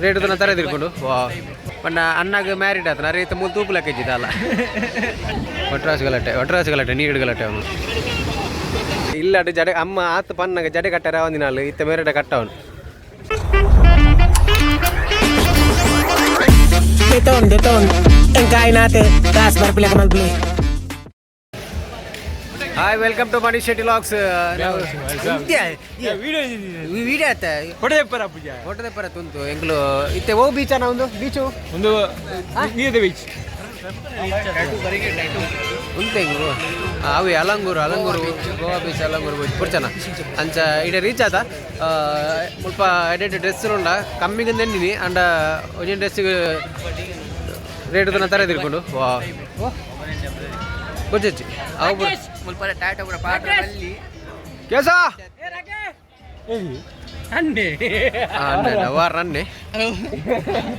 Rate ತನ ತರ ತಿರ್ಕೊಂಡು ವಾ ಪಂಡ ಅಣ್ಣಗ್ ಮ್ಯಾರಿಡ್ ಆತನ ರೇತ ಮೂಲು ತೂಪುಲ ಕೆಜಿ ದಾಲ ಒಟ್ರಾಸ್ ಗಲಾಟೆ ಒಟ್ರಾಸ್ ಗಲಾಟೆ ನೀರು ಗಲಾಟೆ ಅವನು ಇಲ್ಲಡು ಜಡೆ ಅಮ್ಮ ಆತ ಪನ್ನಗ ಜಡೆ ಕಟ್ಟರೆ ಅವಂದಿನಾಲು ಇತ್ತ ಮೇರೆಡೆ ಕಟ್ಟವನು. Deton, deton. Ang kain natin. Taas para pila ka mag-play. Hi, welcome to Manish Shetty vlogs. Video ಆತ ಹೊಡೆದಪ್ಪರ ಪೂಜೆ. ಫೋಟೋದ ತುಂತು ಎಂಗ್ಲು ಇತ್ತೆ ಓ ಬೀಚ್ ಅನ್ನ ಒಂದು ಬೀಚು. ಒಂದು ನೀರಿದೆ ಬೀಚ್. ಉಂಟು ಎಂಗ್ಲು ಅವೆ ಅಲಂಗೂರು ಅಲಂಗೂರು ಗೋವಾ ಬೀಚ್ ಅಲಂಗೂರು ಬೀಚ್ ಪುರ್ಚನ ಅಂಚ ಇಡೆ ರೀಚ್ ಆತ ಮುಲ್ಪ ಎಡೆಡ್ ಡ್ರೆಸ್ ಉಂಡ ಕಮ್ಮಿಗೆ ನೆನ್ನಿನಿ ಅಂಡ ಒಂಜಿ ಡ್ರೆಸ್ ರೇಟ್ ತರ ತಿರ್ಕೊಂಡು ವಾ ಗೊಜ್ಜಿ ಅವು ಕೇಸ ಅಣ್ಣೆ ವಾರ ಅನ್ನೆ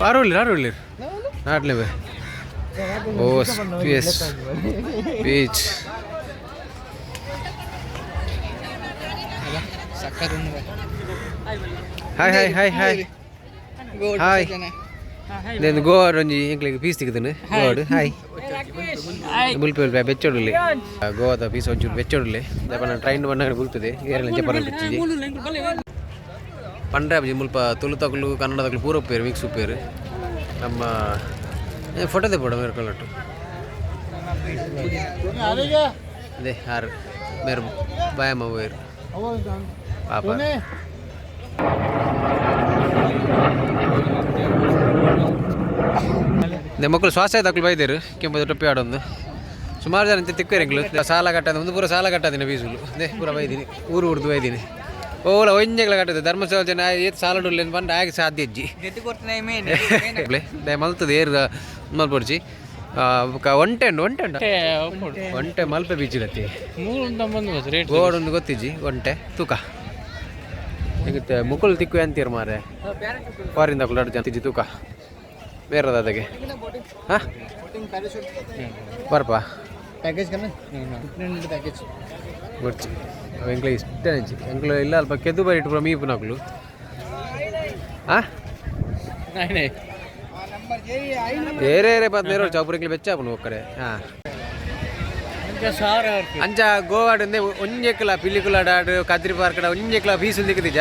ಅರುಳ್ಳಿ ಅರುಳ್ಳಿ ನಾಟ್ಲೆ ಬೇ ಓ space beach. Hi hi hi hi hi. నేను ಗೋವಾ ಒಂಜಿ ಎಂಕ್ಲೆಗ್ ಪೀಸ್ ತಿಕ್ಕುದನು ಗೋವಾಡ್. ಹಾಯ್ ಬುಲ್ಪೆ ಬುಲ್ಪೆ ಬೆಚ್ಚೊಡುಲಿ ಗೋವಾದ ಪೀಸ್ ಒಂಚೂರು ಬೆಚ್ಚೊಡುಲಿ ದಪನ ಟ್ರೈನ್ ಬಣ್ಣಗಡೆ ಬುಲ್ತದೆ ಏರಲ ಜಪನ ಬಿಚ್ಚಿಜಿ ಪಂಡ್ರೆ ಮುಲ್ಪ ತುಳು ತಕಲು ಕನ್ನಡ ತಕಲು ಪೂರ ಉಪ್ಪೇರು ಮಿಕ್ಸ್ ಉಪ್ಪೇರು ನಮ್ಮ ಫೋಟೋ ತೆಪ್ಪಡ ಮೇರು ಕಲ್ಲಟ್ಟು ಅದೇ ಆರು ಮೇರು ಬಾಯಮ್ಮ ವೇರು ಪಾಪ. ಮಕ್ಕಳು ಶ್ವಾಸ ತಕ್ಕಲು ಬೈದೇರು ಕೆಂಪು ಟೊಪ್ಪಿ ಆಡೊಂದು ಸುಮಾರು ಜನ ಅಂತ ತಿಕ್ಕೇರು ಎಂಕ್ಲು ಸಾಲ ಕಟ್ಟದ ಒಂದು ಪೂರ ಸಾಲ ಕಟ್ಟದಿನ ಬೀಸುಲು ಅದೇ ಪೂರ ಬೈದಿನಿ ಊರು ಊರ್ದು ಬೈದಿನಿ ಓಲ ಒಂಜೆಗಳ ಕಟ್ಟದೆ ಧರ್ಮಸ್ಥಳ ಜನ ಏತ್ ಸಾಲ ಉಲ್ಲೇನು ಬಂದು ಆಗಿ ಸಾಧ್ಯ ಅಜ್ಜಿ ದಯ ಮಲ್ತದೆ ಏರ್ ಮಲ್ಪೊಡ್ಚಿ ಬೊಕ ಒಂಟೆ ಉಂಡು ಒಂಟೆ ಉಂಡು ಒಂಟೆ ಮಲ್ಪೆ ಬೀಚ್ ಗತಿ ರೇಟ್ ಗೋವಾಡ್ ಒಂದು ಗೊತ್ತಿಜ್ಜಿ ಒಂಟೆ ತೂಕ ಈಗ ಮುಕುಲ್ ತಿಕ್ಕು ಅಂತೀರ್ ಮಾರೆ ಫಾರಿನ್ ತಗೊಳ್ಳು ಜನ ತಿಜ್ಜಿ ತೂಕ ಬೇರೆ ಅದಕ್ಕೆ ಹಾಂ ಬರ್ಪ. ಪ್ಯಾಕೇಜ್ ಕಮ್ಮಿ ಪ್ಯಾಕೇಜ್. ಗೊಚ್ಚಿ ಎಂಕ್ಲ ಇಷ್ಟ ನೆಂಚಿ ಎಂಕ್ಲು ಇಲ್ಲ ಅಲ್ಪ ಕೆದ್ದು ಬರಿ ಇಟ್ಟು ಪೂರ ಮೀಪುನಕ್ಲು ಹಾಂ ಬೇರೆ ಬೇರೆ ಪತ್ ನೇರೋ ಚಾಪುರ ಎಂಕ್ಲು ಬೆಚ್ಚಾಪುನು ಒಕ್ಕಡೆ ಹಾಂ ಅಂಚ ಗೋವಾಡ್ ಒಂಜೆಕ್ಲ ಪಿಲಿಕುಲಾಡ ಕದ್ರಿ ಪಾರ್ಕಡ ಒಂಜೆಕ್ಲ ಪೀಸ್ ದಿಕ್ಕದಿಜ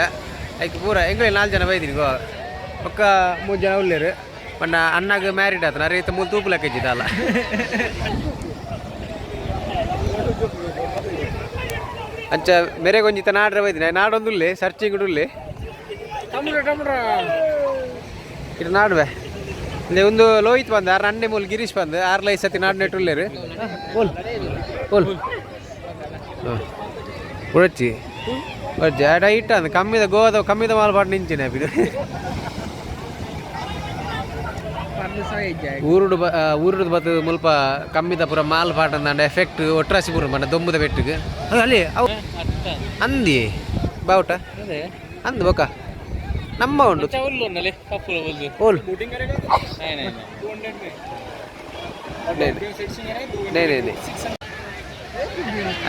ಐಕ್ ಪೂರ ಎಂಕ್ಲೆ ನಾಲ್ಕು ಜನ ಬೈದಿನಿ ಗೋವಾ ಒಕ್ಕ ಮೂರು ಜನ ಉಲ್ಲೇರು ಪಂಡ ಅಣ್ಣಗ್ ಮ್ಯಾರಿಡ್ ಆತನ ರೇತ ಮೂಲು ತೂಪುಲ ಕೆಜಿ ದಾಲ ಅಂಚ ಮೇರೆ ಕೊಂಜಿತ ನಾಡ್ರೆ ಬೈದಿನಿ ನಾಡೊಂದುಲ್ಲೆ ಸರ್ಚಿಂಗ್ ಉಲ್ಲೆ ಇದು ನಾಡುವೆ ಇಂದೆ ಒಂದು ಲೋಹಿತ್ ಬಂದ ಆರ್ ಅನ್ನೆ ಮೂಲು ಗಿರೀಶ್ ಬಂದು ಆರ್ ಲೈ ಸತಿ ನಾಡು ನೆಟ್ಟುಲ್ಲೇರು ಓಲ್ ಓಲ್ ಉಳಚ್ಚಿ ಜಾಡ ಇಟ್ಟ ಅಂದ್ ಕಮ್ಮಿದ ಗೋವಾದ ಕಮ್ಮಿದ ಮಾಲ್ ಪಾಟ್ ನಿಂಚಿನ ಬಿಡು ಊರುಡು ಬ ಊರುಡು ಬತ್ತು ಮುಲ್ಪ ಕಮ್ಮಿದ ಪೂರ ಮಾಲ್ ಪಾಟ್ ಅಂದ ಎಫೆಕ್ಟ್ ಒಟ್ರಾಸಿ ಪೂರ ಮನ ದೊಂಬುದ ಬೆಟ್ಟಿಗೆ ಅಲ್ಲಿ ಅವು ಅಂದಿ ಬಾವುಟ ಅಂದು ಬೊಕ ನಮ್ಮ ಉಂಡು ಓಲ್ ನೇ ನೇ ನೇ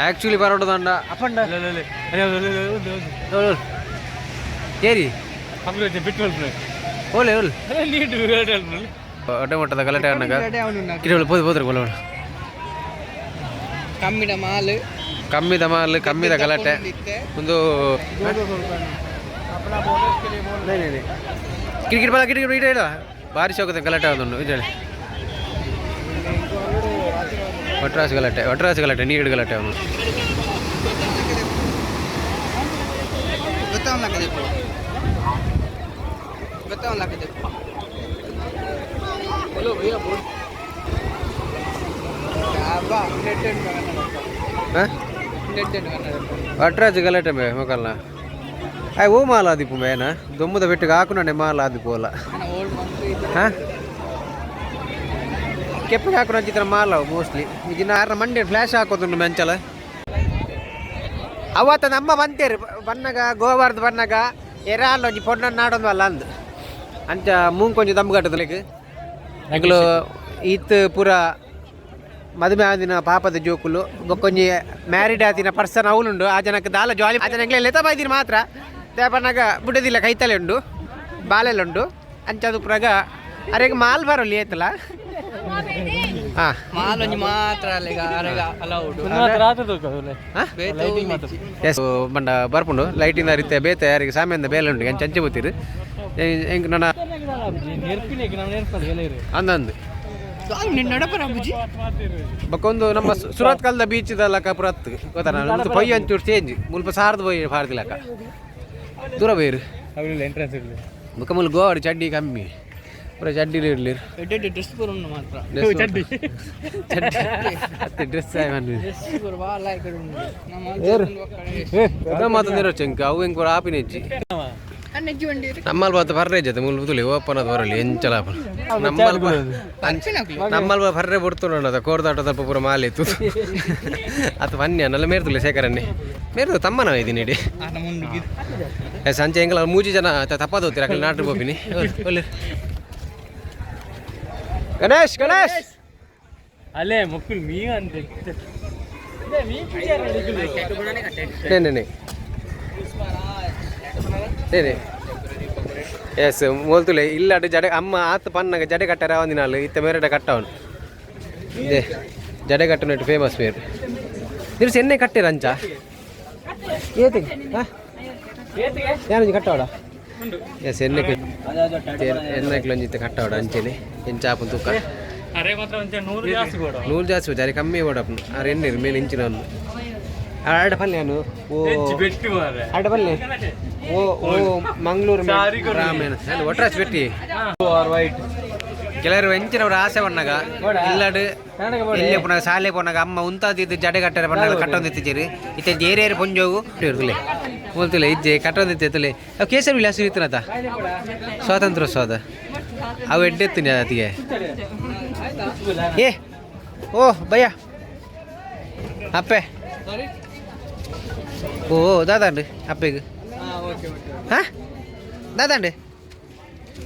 ಆಕ್ಚುಲಿ ಬರೋಡು ಅಪ್ಪಂಡ ಏರಿ ಓಲೆ ಓಲ್ ಒಟ್ಟೆ ಮೊಟ್ಟದ ಗಲಾಟೆ ಅಣ್ಣಗ ಕಿರಿವಳು ಪೋದು ಪೋದ್ರ ಕೊಲೋಣ. ಕಮ್ಮಿದ ಮಾಲ್. ಕಮ್ಮಿದ ಮಾಲ್ ಕಮ್ಮಿದ ಗಲಾಟೆ ಒಂದು ಕಿರಿಕಿರಿ ಬಲ ಕಿರಿಕಿರಿ ಇಡ ಇಡ ಭಾರಿ ಶೋಕದ ಗಲಾಟೆ ಒಂದು ಇದು ಒಟ್ರಾಸ್ ಗಲಾಟೆ ಒಟ್ರಾಸ್ ಗಲಾಟೆ ನೀರು ಗಲಾಟೆ ಅವನು. ಗೊತ್ತಾವಲ್ಲ. ಒಟ್ರಾಜ್ ಗಲಾಟೆ ಬೇ ಮೊಕಲ್ನ ಆಯ್ ಓ ಮಾಲ ಆದಿಪ್ಪು ಬೇನ ದೊಮ್ಮದ ಬೆಟ್ಟಿಗೆ ಹಾಕು ನನ್ನೆ ಮಾಲ ಆದಿಪ್ಪು ಅಲ್ಲ ಹಾಂ ಕೆಪ್ಪಿಗೆ ಹಾಕು ಚಿತ್ರ ಮಾಲ ಮೋಸ್ಟ್ಲಿ ಈಗಿನ ಆರ ಮಂಡೆ ಫ್ಲ್ಯಾಶ್ ಹಾಕೋದು ಮೆಂಚಲ ಅವತ್ತ ನಮ್ಮ ಬಂತೇರು ಬನ್ನಗ ಗೋವಾರ್ದ ಬನ್ನಗ ಎರಾಲ್ ಒಂಜಿ ಪೊಣ್ಣ ನಾಡೊಂದು ಅಲ್ಲ ಅಂದ್ ಅಂಚ ಮೂಂಕೊಂಜಿ ದಮ್ಮು ಕಟ್ಟದಲಿಕ್ ಎಂಕ್ಲು ಈತ್ ಪೂರ ಮದುವೆ ಆದಿನ ಪಾಪದ ಜೋಕುಲು ಬೊಕ್ಕೊಂಜಿ ಮ್ಯಾರಿಡ್ ಆದಿನ ಪರ್ಸನ್ ಅವಲುಂಡು ಆ ಜನಕ್ಕೆ ದಾಲ ಜಾಲಿ ಆ ಜನ ಎಂಕ್ಲೆ ಲೆತ ಬಾಯ್ದಿನ ಮಾತ್ರ ದೇಪನಾಗ ಬುಡದಿಲ್ಲ ಕೈತಲೆ ಉಂಡು ಬಾಲೆಲ್ಲ ಉಂಡು. ಅಂಚದ ಉಪ್ರಾಗ ಅರೆಗ್ ಮಾಲ್ ಬರೋಲಿ ಆಯ್ತಲ್ಲ. ಹಾ. ಮಾಲ್ ಒಂಜಿ ಮಾತ್ರ ಅಲ್ಲೆಗ ಅರೆಗ ಅಲೌಡ್. ರಾತ್ರಿ ತೂಕ. ಹಾ? ಎಸ್, ಬಂಡ ಬರ್ಪುಂಡು ಲೈಟಿಂದ ರೀತೆ ಬೇತೆ ಯಾರಿಗೆ ಸಾಮ್ಯಂದ ಬೇಲೆ ಉಂಡು ಎಂಚ ಅಂಚೆ ಬತ್ತೀರು ಎಂಕ್ ನನ್ನ ನೆರ್ಪಿನೇಕ್ ನಾವು ನೆರ್ಪದು ಗೆಳೆಯರು. ಅಂದಂದು. ನಡಪರ ಬುಜಿ. ಬೊಕ್ಕೊಂದು ನಮ್ಮ ಸುರತ್ ಕಲ್ದ ಬೀಚ್ ದಲಕ ಪುರತ್ ಗೊತ್ತಾ ನಾನು ಪೊಯ್ಯ ಅಂಚೂರು ಚೇಂಜ್ ಮುಲ್ಪ ಸಾರ್ದು ಪೊಯ್ಯ ಪಾಡ್ದಿಲಕ ದೂರ ಬೈರು. ಅವಿಲ್ಲ, ಎಂಟ್ರೆನ್ಸ್ ಇರಲಿ. ಬೊಕ್ಕ ಮುಲ್ ಗೋವಾಡ್ ಚಡ್ಡಿ ಕಮ್ಮಿ, ಪೂರ ಚಡ್ಡಿ ಇರ್ಲಿ. ಎಡ್ಡೆ ಡ್ರೆಸ್ ಪೂರ ಉಂಡು ಮಾತ್ರ. ಚಡ್ಡಿ ಅತ್ತೆ ಡ್ರೆಸ್ ಆಯ್. ಡ್ರೆಸ್ ಪೂರ ಬಾಳ ಲಾಯ್ಕ್ ಉಂಡು ನಮ್ಮ. ಮಾತಂದಿರೋ ಚೆಂಕ ಅವು ಎಂಕ್ ಪೂರ ಆಪಿನ ಇಜ್ಜಿ. ಅನ್ನಜ್ಜಿ ಬಂಡಿ. ನಮ್ಮಲ್ ಬಾತ ಬರ್ರೆ ಜೊತೆ ಮುಲ್ ತುಲಿ ಓಪನ್ ಅದು ಬರಲಿ ಎಂಚಲ ನಮ್ಮಲ್ ನಮ್ಮಲ್ ಬರ್ರೆ ಬಿಡ್ತು ಅದ ಕೋರ್ದಾಟ ತಲ್ಪ ಪೂರ ಮಾಲಿತ್ತು ಅದು ಪನ್ಯ ನಲ್ಲ ಮೇರ್ತುಲೆ ಶೇಖರನ್ನೇ ಮೇರ್ದು ತಮ್ಮನ ಇದೀನಿ ಇಡಿ. ಸಂಚೆ ಎಂಗಲ ಮೂಜಿ ಜನ ತಪ್ಪಾದ ಹೋಗ್ತೀರ ಅಕಲ್ ನಾಟ್ರು ಬೋಪಿನಿ. ಒಳ್ಳೆ ಗಣೇಶ್ ಗಣೇಶ್. ಅಲ್ಲೇ ಮಕ್ಕಳು ಮೀ ಅಂತ ನೇ ನೇ ನೇ ನೇ. ಎಸ್, ಮೋಲ್ತುಲೆ ಇಲ್ಲಾಡು ಜಡೆ ಅಮ್ಮ ಆತ ಪನ್ನಗ ಜಡೆ ಕಟ್ಟಾರ ಒಂದಿನಾಳು ಇತ್ತ ಮೇರೆಡ ಕಟ್ಟವನು ಇದೆ ಜಡೆ ಕಟ್ಟುನಟ್ಟು ಫೇಮಸ್ ಮೇರು. ದಿವ್ಸ ಎಣ್ಣೆ ಕಟ್ಟಿರ ಅಂಚ ಏತಿ ಯಾರು ಕಟ್ಟವಡ? ಎಸ್, ಎಣ್ಣೆ ಎಣ್ಣೆ ಕಿಲೋ ಕಟ್ಟವಡ ಅಂಚೆನೆ ಎಂಚಾಪನ್ ತೂಕ. ಅರೆ ಮಾತ್ರ ಒಂಚೆ ನೂರು ಜಾಸ್ತಿ ಕೊಡ. ನೂಲು ಜಾಸ್ತಿ ಜಾರಿ ಕಮ್ಮಿ ಓಡಪ್ಪನು ಆರು ಎಣ್ಣೆ ಮೇನ್ ಇಂಚಿನ ಆಡ ಪಲ್ಯ ಓ. ಬೆಟ್ಟಿ ಮಾರೆ. ಆಡ ಪಲ್ಯ ಓ ಓ ಮಂಗಳೂರು ರಾಮೇಣ ಒಟ್ರಾಸ್ ಬೆಟ್ಟಿ. ವೈಟ್. ಕೆಲವರು ಎಂಚಿನವರು ಆಸೆ ಪಣ್ಣಗ ಇಲ್ಲಡು ಇಲ್ಲಿ ಪುನಃ ಶಾಲೆ ಪೋನಾಗ ಅಮ್ಮ ಉಂತಾದಿದ್ದು ಜಡೆ ಕಟ್ಟರೆ ಪಣ್ಣಗ ಕಟ್ಟೊಂದಿತ್ತಿದ್ದೀರಿ ಇತ್ತೆ ಏರೇರು ಪೊಂಜೋಗು ಇರ್ತಲೆ ಮೂಲ್ತಿಲ್ಲ ಇಜ್ಜೆ ಕಟ್ಟೊಂದಿತ್ತೆ ತುಲೆ. ಅವು ಕೇಸರಿ ವಿಲಾಸ ಇತ್ತನತ ಸ್ವಾತಂತ್ರ್ಯೋತ್ಸವದ ಅವು ಎಡ್ಡೆತ್ತಿನ ಅತಿಗೆ. ಏ ಓ ಭಯ್ಯ ಅಪ್ಪೆ ಓ ದಾದಾಂಡು ಅಪ್ಪೆಗ್ ಹಾಂ ದಾದಾಂಡು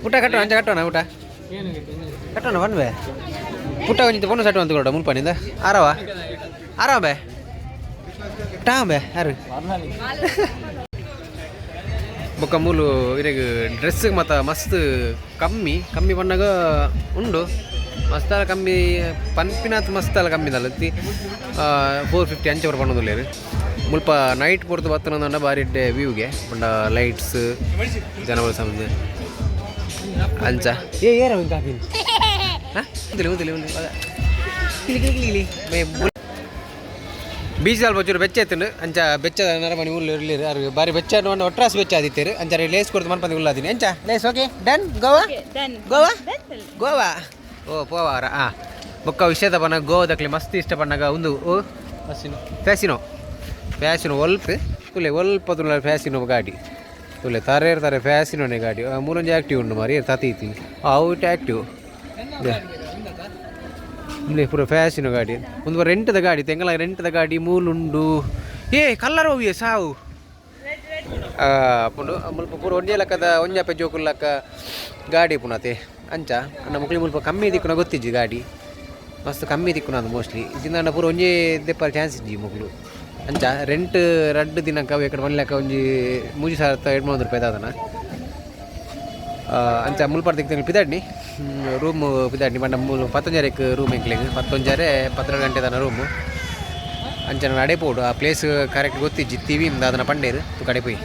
ಊಟ ಕಟ್ಟೋಣ ಅಂಚ ಕಟ್ಟೋಣ ಊಟ ಕಟ್ಟೋಣ ಬನ್ವೆ ಪುಟ್ಟ ಒಂಜಿತ ಪೊಣ್ಣು ಸಟ್ಟು ಅಂತ ಕೊಡ ಮುಲ್ಪನಿಂದ ಆರವ ಆರವ ಬೇ ಟಾಂಬೆ ಯಾರು. ಬೊಕ್ಕ ಮೂಲು ಇರೆಗ್ ಡ್ರೆಸ್ ಮತ್ತ ಮಸ್ತ್ ಕಮ್ಮಿ ಕಮ್ಮಿ ಪನ್ನಗ ಉಂಡು ಮಸ್ತಾಲ ಕಮ್ಮಿ ಪನ್ಪಿನಾತ್ ಮಸ್ತಾಲ ಕಮ್ಮಿ ದಲ್ಲತ್ತಿ 450 ಅಂಚೆ ಪನ್ನೊಂದುಲ್ಲೇರು. ಮುಲ್ಪ ನೈಟ್ ಪೊರ್ತು ಬತ್ತನಂದ ಬಾರಿ ಎಡ್ಡೆ ವ್ಯೂಗೆ ಪಂಡ ಲೈಟ್ಸ್ ಜನವರ ಸಂಬಂಧ ಅಂಚ. ಏ ಏರ ಕಾಫಿ ಹಾಂ ಉಂತಿಲಿ ಉಂತಿಲಿ ಕಿಲಿ ಕಿಲಿ ಕಿಲಿ ಬೀಚ್ ಅಲ್ಪ ಚೂರು ಬೆಚ್ಚ ಎತ್ತುಂಡು ಅಂಚ ಬೆಚ್ಚ ನರಮಣಿ ಉಳ್ಳು ಇರ್ಲಿರು ಅರು ಬಾರಿ ಬೆಚ್ಚ ಒಂದು ಒಟ್ರಾಸ್ ಬೆಚ್ಚ ಆದಿತ್ತೇರು ಅಂಚ ಲೇಸ್ ಕೊಡ್ತು ಮನ್ಪಂದಿ ಉಳ್ಳಾದಿನಿ ಅಂಚ ಲೇಸ್. Okay, done. Goa Goa Goa ಓ ಪೋವಾರ ಆ ಬೊಕ್ಕ ವಿಷಯದ ಪನ್ನ ಗೋವಾದಕ್ಲೆ ಮಸ್ತ್ ಇಷ್ಟ ಪಣ್ಣಗ ಒಂದು ಓ ಫ್ಯಾಸಿನೋ ಫ್ಯಾಸಿನೋ ಒಲ್ಪ ತುಲೆ ಒಲ್ಪ ತುಲೆ ಫ್ಯಾಸಿನೋ ಗಾಡಿ ತುಲೆ ತಾರೆ ತಾರೆ ಫ್ಯಾಸಿನೋನೆ ಗಾಡಿ ಮೂಲೊಂಜಿ ಆ್ಯಕ್ಟಿವ್ ಉಂಡು ಮಾರಿ ತತಿ ಇತ್ತೀನಿ ಅವು ಇಟ್ಟು ಆ್ಯಕ್ಟಿವ್ ಇಲ್ಲಿ ಪೂರ ಫ್ಯಾಸಿನ ಗಾಡಿ ಒಂದು ರೆಂಟದ ಗಾಡಿ ತೆಂಗಲ ರೆಂಟದ ಗಾಡಿ ಮೂಲುಂಡು. ಏ ಕಲ್ಲರ್ ಹೋಗಿ ಸಾವು ಪುಂಡು ಮುಲ್ಪ ಪೂರ ಒಂಜೇ ಲೆಕ್ಕದ ಒಂಜಾಪೆ ಜೋಕುಲ್ ಲೆಕ್ಕ ಗಾಡಿ ಪುನತೆ ಅಂಚ ಅಣ್ಣ ಮುಕ್ಳಿ ಮುಲ್ಪ ಕಮ್ಮಿ ದಿಕ್ಕುನ ಗೊತ್ತಿಜ್ಜಿ ಗಾಡಿ ಮಸ್ತ್ ಕಮ್ಮಿ ದಿಕ್ಕುನ ಅದು ಮೋಸ್ಟ್ಲಿ ಇದ್ರಿಂದ ಪೂರ ಒಂಜೇ ದೆಪ್ಪರ ಚಾನ್ಸ್ ಇಜ್ಜಿ ಮುಕ್ಳು ಅಂಚ ರೆಂಟ್ ರಡ್ಡು ದಿನಕ್ಕೆ ಅವು ಎಕಡೆ ಒನ್ ಲೆಕ್ಕ ಒಂಜಿ 3230 ರೂಪಾಯಿ ದಾದನ ಅಂಚ ಮುಲ್ಪರ್ ದಿಕ್ಕ ಪಿದಾಡ್ನಿ ರೂಮ್ ಪಿದಾಡ್ನಿ ಪಂಡ ಮೂಲು ಪತ್ತೊಂಜಾರೆಕ್ ರೂಮ್ ಎಂಕ್ಲೆಗ್ ಪತ್ತೊಂಜಾರೆ 12 ಗಂಟೆ ತನ ರೂಮು ಅಂಚ ನಡೆ ಪೋಡು. ಆ ಪ್ಲೇಸ್ ಕರೆಕ್ಟ್ ಗೊತ್ತಿಜ್ಜಿ ತಿವಿ ದಾದನ ಪಂಡೇರು ತು ಕಡೆ ಪೋಯಿ.